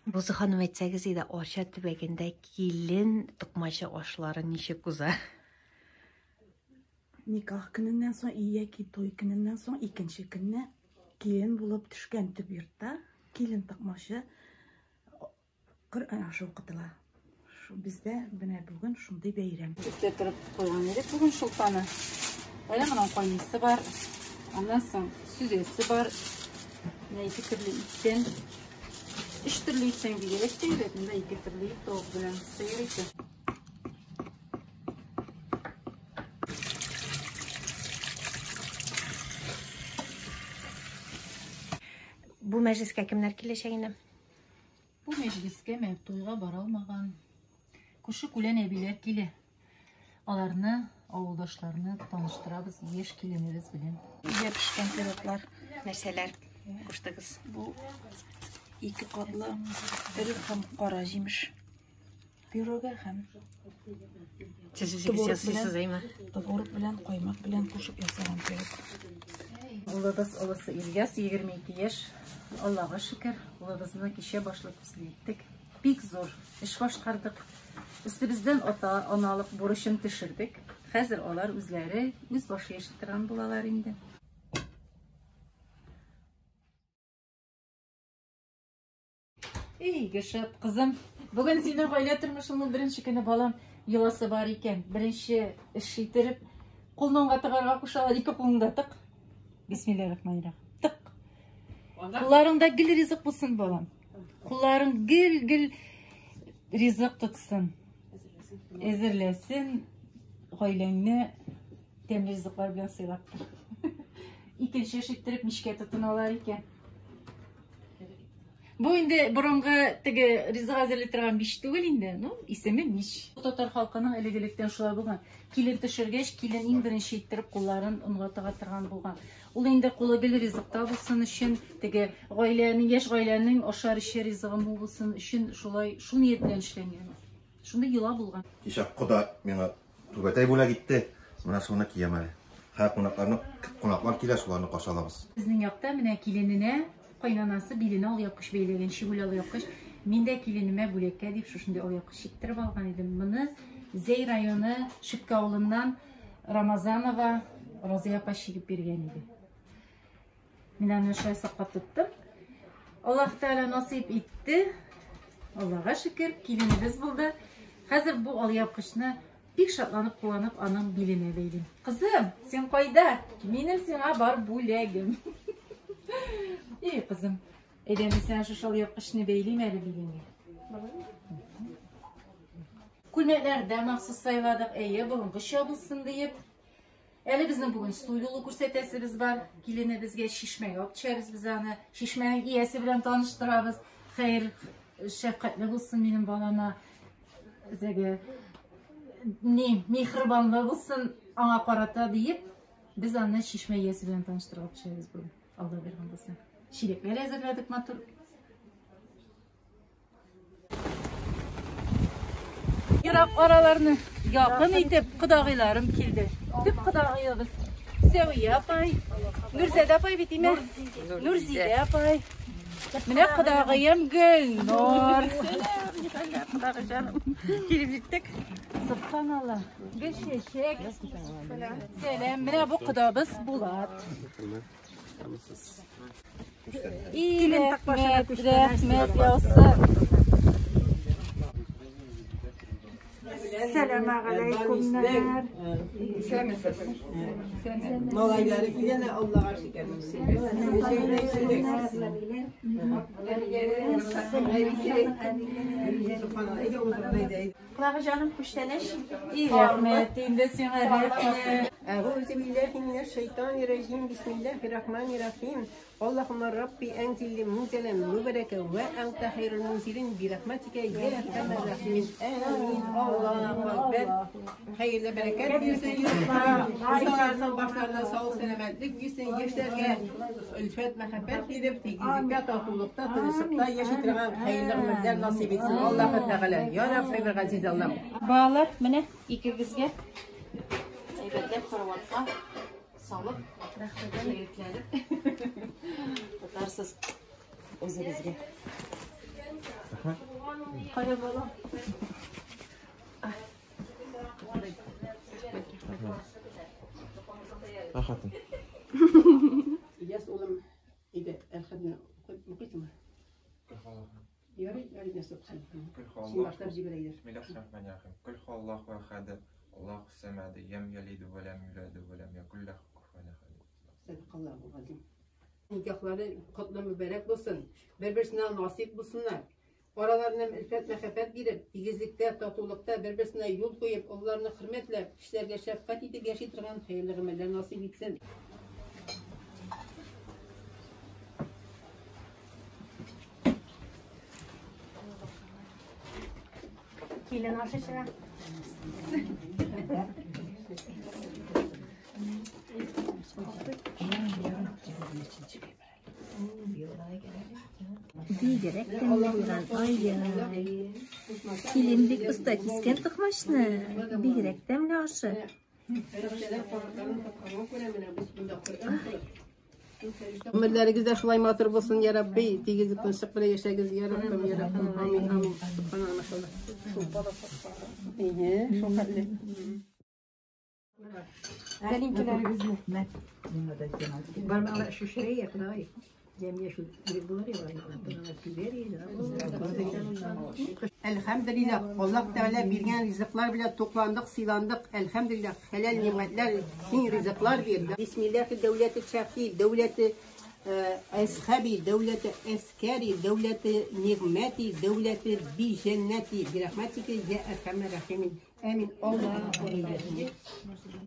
Роза ханым, әйтсәгез иде, Арча төбәгендә килен токмачы ашлары ничек уза? Никах көненнән соң яки туй көненнән соң икенче көнне килен булып төшкән төп йортта килен токмачы Коръән ашы укытыла. Бездә менә бүген шундый бәйрәм. Өстә торып куйган идек бүген шулпаны. Әле моның кайнысы бар. Аннан соң сөзәсе бар. Менә ике төрле иттән. Өч төрле итсәң бигрәк тә әйбәт. Монда ике төрле ит, тавык белән сыер ите. Бу мәҗлескә кемнәр киләчәк инде? Бу мәҗлескә менә туйга бара алмаган күрше-күлән әбиләр килә. Аларны, авылдашларны таныштырабыз яшь киленебез белән. Өйдә пешкән пироглар. Нәрсәләр куштыгыз? Бу ике катлы өрек һәм кара җимеш пирогы һәм Сез үзегез ясыйсыз, әйме? Творог белән, каймак белән кушып ясалган пирог. Улыбыз олысы Ильяс, 22 яшь. Аллага шөкер, улыбызны кичә башлы күзле иттек. Бик зур эш башкардык. Өстебездән ата, аналык бурычын төшердек. Хәзер алар үзләре үз башы яши торган булалар инде. Эй, Гөлшат, кызым, бүген синең гаилә тормышыңның беренче көне, балам, йоласы бар икән. Беренче эш иттереп, кулны уңга тыгарга кушалар, ике кулыңны да тык. Бисмиллаһир-рахманир-рахим. Тык. Кулларыңда гел ризык булсын, балам. Кулларың гел-гел ризык тотсын. Әзерләсен, гаиләңне тәмле ризыклар белән сыйлап тор. Икенче эш иттереп мичкә тотыналар икән. Бу инде борынгы теге ризык әзерли торган мич түгел инде, ну, исеме мич. Татар халкының элек-электән шулай булган. Килен төшергәч, килен иң беренче иттереп кулларын онга тыга торган булган. Ул инде кулы гел ризыкта булсын өчен, теге гаиләнең, яшь гаиләнең ашар эчәр ризыгы мул булсын өчен шулай, шул ният белән эшләнгән. Шундый йола булган. Кичә кода миңа түбәтәй бүләк итте. Менә шуны киям әле. Хәзер кунакларны, кунаклар килә, шуларны каршы алабыз. Безнең якта менә килененә кайнанасы биленә алъяпкыч бәйләгән, чигүле алъяпкыч. Мин дә киленемә бүләккә дип шушындый алъяпкыч чиктереп алган идем. Моны Зәй районы Шепкә авылыннан Рамазанова Разыя апа чигеп биргән иде. Мин аны шулай саклап тоттым. Аллаһ Тәгалә насыйп итте. Аллага шөкер, киленебез булды. Хәзер бу алъяпкычны бик шатланып, куанып аның биленә бәйлим. Кызым, син кайда? Минем сиңа бар бүләгем. Эй, кызым, әйдә мин сиңа шушы алъяпкычны бәйлим әле билеңә. Күлмәкләр дә махсус сайладык, әйе, борынгыча булсын диеп. Әле безнең бүген су юлы күрсәтәсебез бар. Киленебезгә чишмәгә алып төшәбез без аны. Чишмәнең иясе белән таныштырабыз. Хәер, шәфкатьле булсын минем балама. Зәгә ни, михрибанлы булсын аңа карата диеп, без аны чишмә иясе белән таныштырып алып төшәбез бүген. Алла биргән булса. Чиләкләр әзерләдек матур. Ерак араларны якын итеп кодагыйларым килде. Төп кодагыебыз Сәвия апай, Нурзәдә апай бит име? Нурзидә апай. Менә кодагыем Гөлнур. Килеп җиттек. Субханалла. Гөлчәчәк. Сәлам. Менә бу кодабыз Булат. Рәхмәт, рәхмәт яусын. Сәлам алейкумнар. Малайлары килгән, Аллага шөкер. Кулагы җаным, күчтәнәч. Рәхмәт инде сиңа, рәхмәт. Әгузе билләһи минәш шайтанир раҗим. Бисмиллаһир рахманир рахим. Аллаһумма рабби әнзил мунзалан мубарака ва анта хайрул мунзилин би рахматика я архамар рахимин. Амин. Аллаһу акбар. Хәерле бәрәкәт бирсен йортка. Хуҗаларның башларына саулык, сәламәтлек бирсен, яшьләргә өлфәт, мәхәббәт биреп, тигезлектә, татулыкта, тынычлыкта яши торган хәерле гомерләр насыйп итсен Аллаһы Тәгалә. Я Рабби газиз Аллам. Балалар, менә икегезгә әйбәтләп караватка салып, рәхәтләнеп тотарсыз үзегезгә. Рәхмәт. Кая бала? Ә хатын. Ильяс улым, әйдә, әлхәмне укыйсыңмы? Ярый, ярый, нәрсә укысын. Син башлап җибәр әйдә. Бисмиллахир-рахманир-рахим. Кul huwallahu ahad, Аллаһу самад, лам ялид ва лам юлад ва лам якул лаху куфуан ахад. Садакаллаху газим. Никахлары котлы мөбарәк булсын, бер-берсенә насыйп булсыннар. Араларына өлфәт мәхәббәт биреп, тигезлектә, татулыкта бер-берсенә юл куеп, олыларны хөрмәтләп, кешеләргә шәфкать итеп яши торган хәерле гамәлләр насыйп итсен. Килен ашы чыга. Бигрәк тәмле булган. Ай-яй. Килен бик оста кискән токмачны. Бигрәк тәмле ашы. Фәрештәләр канатларын какканга күрә менә без монда Коръән укыдык. Гомерләрегез дә шулай матур булсын, я Рабби, тигезлек тынычлык белән яшәгез, я Раббым, я Раббым. Амин, амин. Субханалла, машалла. Әйе, шул хәтле. Тәлинкеләрегезне. Бармагы шүшерәя, Ходай. Җәмия шул кирәк булыр Әлхәмдүлилләһ, Аллаһ Тәгалә биргән ризыклар белән тукландык, сыйландык. Әлхәмдүлилләһ, хәләл ни'мәтләр, киң ризыклар бирде. Бисмилләһи дәүләте шәхи, дәүләте әсхаби, дәүләте әскәри, дәүләте нигъмәти, дәүләте би җәннәти, бирахмәтика я әрхәмәр рахимин. Амин. Аллаһу.